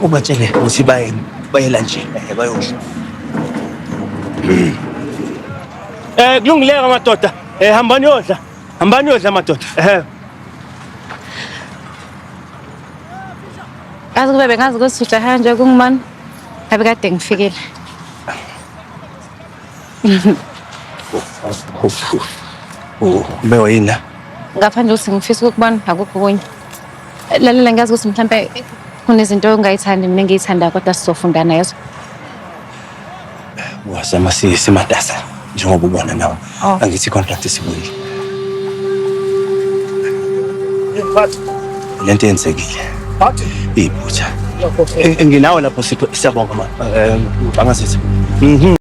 Ubatshele ukuthi baye bayela nje bayodla. Kulungileka madoda. Hambani yodla. Hambani yodla madoda. Ngazi kube bengazi ukuthi ujaha nje kungumani. Ngabe kade ngifikile. Ube yini la? Ngaphandle ukuthi ngifisa ukukubona akukho okunye. Lalela ngiyazi ukuthi mhlampe kunezinto ongayithandi mina engiyithandayo kodwa sizofundana yezwa. Wasama simatasa njengoba ubona nawe. Oh. Angithi contract isibuyile. Lento yenzekile. Iphutha. Nginawe lapho Sipho siyabonga ma. Bangasithi.